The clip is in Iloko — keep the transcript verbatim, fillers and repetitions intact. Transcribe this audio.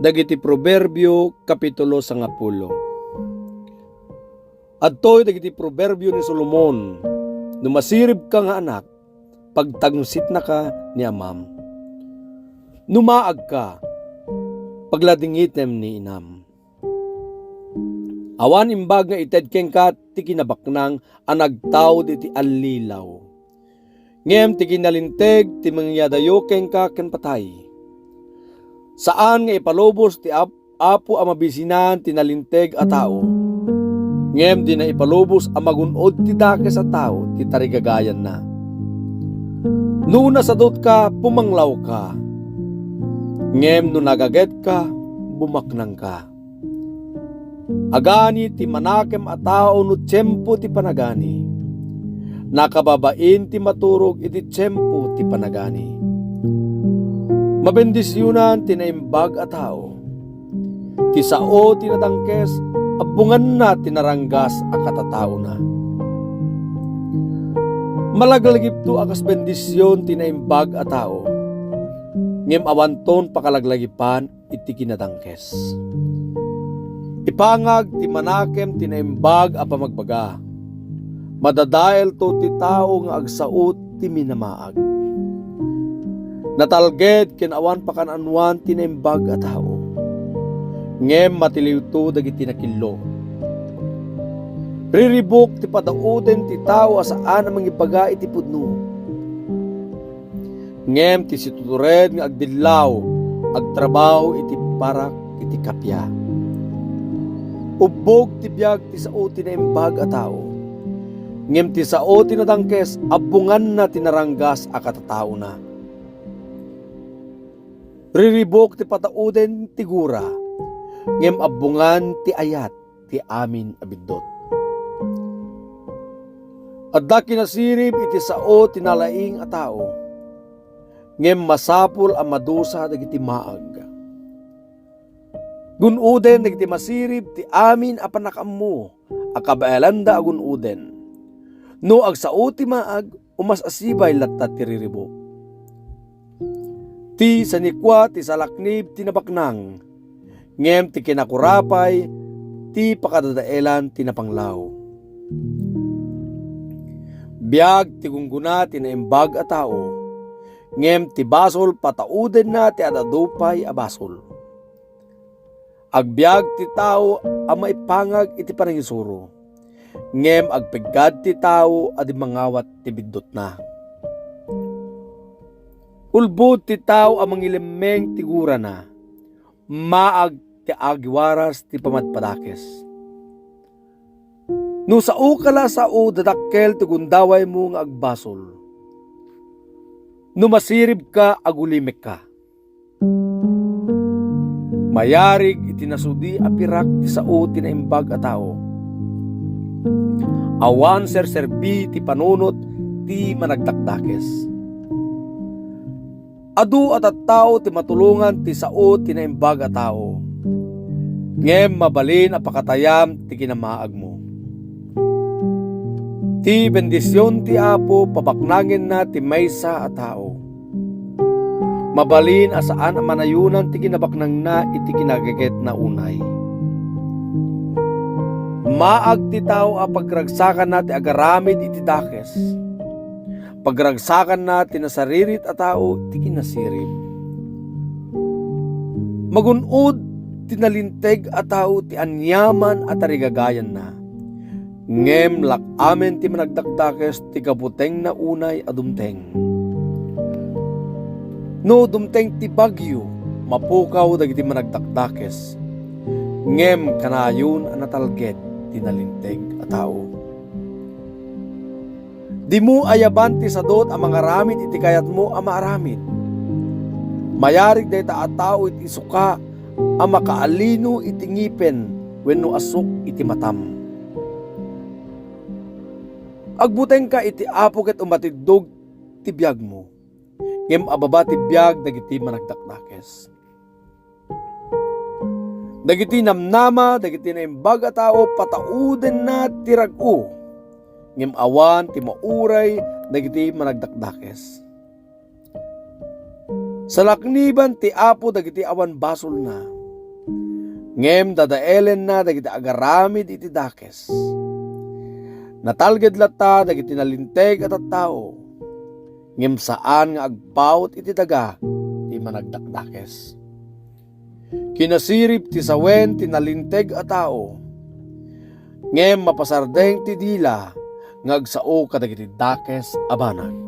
Dagiti Proverbio, Kapitulo sangapulo. Adtoy dagiti proverbio ni Solomon: "No masiribka nga anak, pagtangsitnaka ni amam. No maagka, pagladingitem ni inam. Awan imbag nga ited kenka ti kinabaknang a nagtaud iti allilaw. Ngem ti kinalinteg ti mangyadayo kenka ken patay. Saan nga ipalubos ti Ap-, Apo a mabisinan ti nalinteg a tao. Ngem dina ipalubos a magun-od ti dakes a tao ti tarigagayanna. No nasadutka, pumanglawka. Ngem no nagagetka, bumaknangka." Agani ti manakem a tao no tiempo ti panagani. Nakababain ti maturog iti tiempo ti panagani. Mabendisionan ti naimbag a tao. Ti sao ti nadangkes, abbonganna ti naranggas a katataona. Malaglagipto a kas bendision ti naimbag a tao, ngem awanton pakalaglagipan iti kinadangkes. Ipangag ti manakem ti naimbag a pamagbaga. Madadaelto ti tao nga agsao ti minamaag. Natalged ken awan pakan-anoan ti naimbag a tao. Ngem matiliwto dagiti nakillo. Riribuk ti patauden ti tao a saan a mangibaga iti pudno. Ngem ti situtured nga agdillaw, agtrabaho iti parak iti kappia. Ubbog ti biag ti sao ti naimbag a tao. Ngem ti sao ti nadangkes, abbonganna ti naranggas a katataona. Riribuk ti patauden ti gura, ngem abbongan ti ayat ti amin a biddut. Adda kinasirib iti sao ti nalaing a tao, ngem masapul a madusa dagiti maag. Gun-oden dagiti masirib ti amin a pannakaammo a kabaelanda a gun-oden. No agsao ti maag, umas-asibay latta ti riribuk. Ti sanikua ti salaknib ti nabaknang, ngem ti kinakurapay ti pakadadaelan ti napanglaw. Biag ti gunggona ti naimbag a tao, ngem ti basol pataudenna ti ad-adu pay a basol. Agbiag ti tao a maipangag iti panangisuro, ngem agpeggad ti tao a di mangawat ti biddutna. Ulbod ti tao a mangilemmeng ti gurana, maag ti agiwaras ti pamadpadakes. No saoka la a sao, dadakkel ti gundawaymo nga agbasol. No masiribka, agulimekka. Mayarig iti nasudi a pirak ti sao ti naimbag a tao. Awan serserbi ti panunot ti managdakdakes. Adu a tattao ti matulongan ti sao ti naimbag a tao, ngem mabalin a pakatayam ti kinamaagmo. Ti bendision ti Apo pabaknangenna ti maysa a tao. Mabalin a saan a manayonan ti kinabaknangna iti kinageggetna unay. Maag ti tao a pagragsakanna ti agaramid iti dakes. Pagragsakanna ti nasaririt a tao ti kinasirib. Magun-od ti nalinteg a tao ti aniaman a tarigagayanna. Ngem lak-amen ti managdakdakes ti kabutengna unay a dumteng. No dumteng ti bagyo, mapukaw dagiti managdakdakes, ngem kanayon a natalged ti nalinteg a tao. Dimo ayaban ti sadut a mangaramid iti kayatmo a maaramid. Mayarig dayta a tao iti suka a makaalino iti ngipen wenno asuk iti matam. Agbutengka iti Apo ket umatiddog ti biagmo, ngem ababa ti biag dagiti managdakdakes. Dagiti namnama dagiti naimbag a tao pataudenna ti rag-o, ngem awan ti mauray dagiti managdakdakes. Salakniban ti Apo dagiti awan basolna, ngem dadaelenna dagiti agaramid iti dakes. Natalged latta dagiti nalinteg a tattao, ngem saan nga agpaut iti daga ti managdakdakes. Kinasirib ti sawen ti nalinteg a tao, ngem mapasardeng ti dila nga agsao kadagiti dakes a banag.